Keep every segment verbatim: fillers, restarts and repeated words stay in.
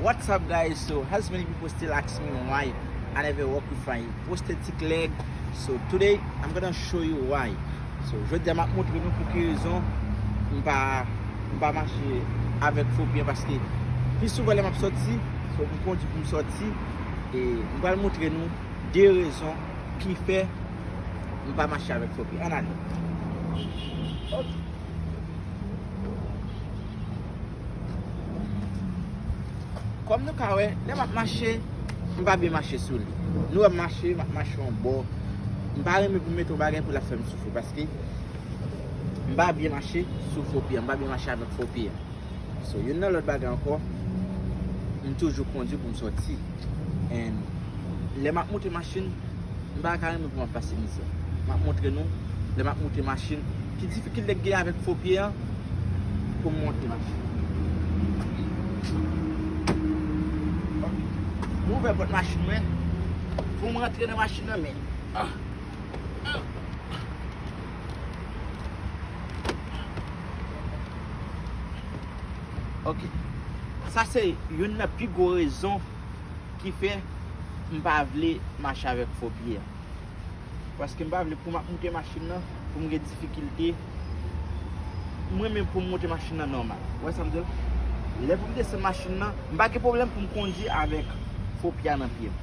What's up, guys? So, as many people still ask me why I never work with my prosthetic leg, so today I'm gonna show you why. So, jodi a m ap montre nou pou ki rezon m pa, m pa mache avèk fo pye, paske pi souvan lè m ap sòti, so, m kondi pou m sòti, e m pral montre nou de rezon ki fè m pa mache avèk fo pye. Ann ale. Ok. Kòm nou ka wè, lè m ap mache, m pa byen mache sou li. Nou wè m mache, m ap mache yon bò. M pa renmen pou m mete yon bagay pou l ap fè m soufri, paske m pa byen mache sou fo pye, m pa byen mache avèk fo pye. So, youn nan lòt bagay ankò, m toujou kondi pou m sòti. And lè m ap monte machin, m pa ka renmen pou m ap pase mizè. M ap montre nou, lè m ap monte machin, ki difikilte k gen avèk fo pye an pou m monte machin. M ouvè pòt machin mwen pou m rantre nan machin nan, men. Ah. Ah. Ok. Sa se youn nan pi gwo rezon ki fè m pa vle mache avèk fo pye a. Paske m pa vle pou m ap monte machin nan, pou m gen difikilte. Mwen menm pou m monte machin nan nòmal. Ou wè sa m di w la? Lè pou m desann machin nan, m pa gen pwoblèm pou m kondi avèk fo pye a nan pye m.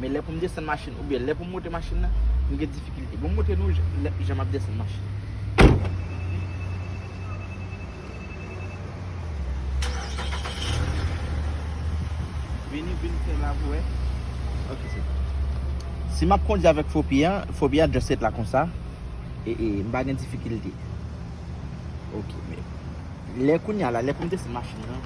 Men lè pou m desann machin oubyen lè pou m monte machin nan, m gen difikilte. Bon, m montre nou jan, lè, jan m ap desann machin. Vini, vin fè la pou wè. Ok, se bon. Si m ap kondi avèk fo pye a, fo pye a just ret la konsa. E, e, m pa gen difikilte. Ok, men lè kounye a la, lè pou m desann machin nan.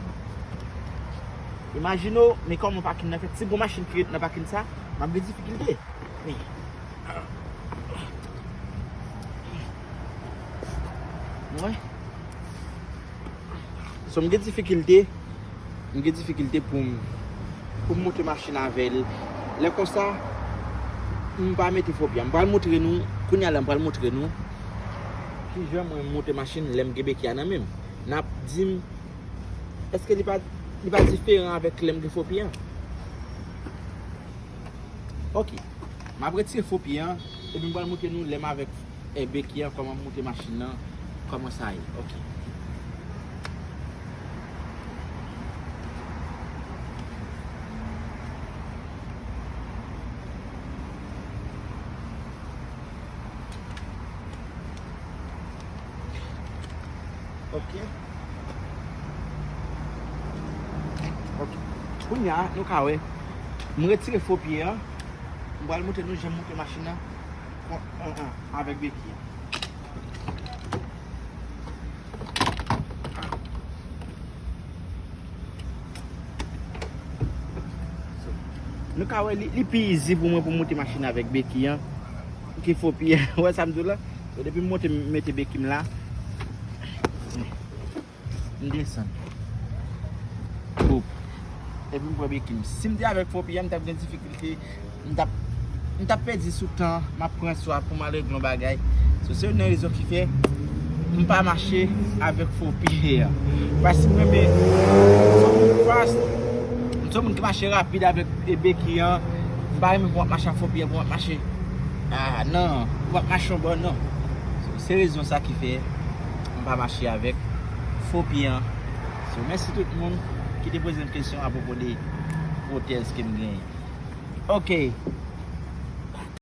Imajine w, men kòman pakin nan fèt. Si gon machin ki ret nan pakin sa, m ap gen difikilte. Men. Mwen. So, m gen difikilte, m gen difikilte pou m, pou m monte machin avè l. Lè konsa, m pa mete fo pye a. M pral montre nou, kounye a la, m pral montre nou kijan mwen m monte machin lè m gen beki a nan men m. N ap di m, èske li pa, li pa diferan avèk lè m gen fo pye a? Ok. M ap retire fo pye a, epi m pral montre nou lè m avèk e beki a, kòman m monte machin nan, kòman sa ye. Ok. Ok. Ok. Kounye a, nou ka wè. M retire fo pye a. M pral montre nou jan m monte machin nan. Kon, an, an, avèk beki a. Nou ka wè li, li pi izi pou mwen pou m monte machin avèk beki a ke fo pye a. Ou wè sa m di w la? So, depi m monte, m mete beki m la. M desann. Boop. Epi m pran beki m. Si m te avèk fo pye a, m t ap gen difikilte. M t ap, m t ap pèdi sou tan m ap pran swa pou m al regle yon bagay. So, se youn nan rezon ki fè m pa mache avèk fo pye a. Paske mwen, men, m se yon moun fast. M se yon moun ki mache rapid avèk, e, beki a. M pa renmen pou m ap mache ak fo pye a, pou m ap mache. Ah, non. Pou m ap mache yon bò, non. So, se rezon sa ki fè m pa mache avèk fo pye a. So, mèsi tout moun ki te poze m kesyon apwopo de pwotèz ke m genyen. Ok.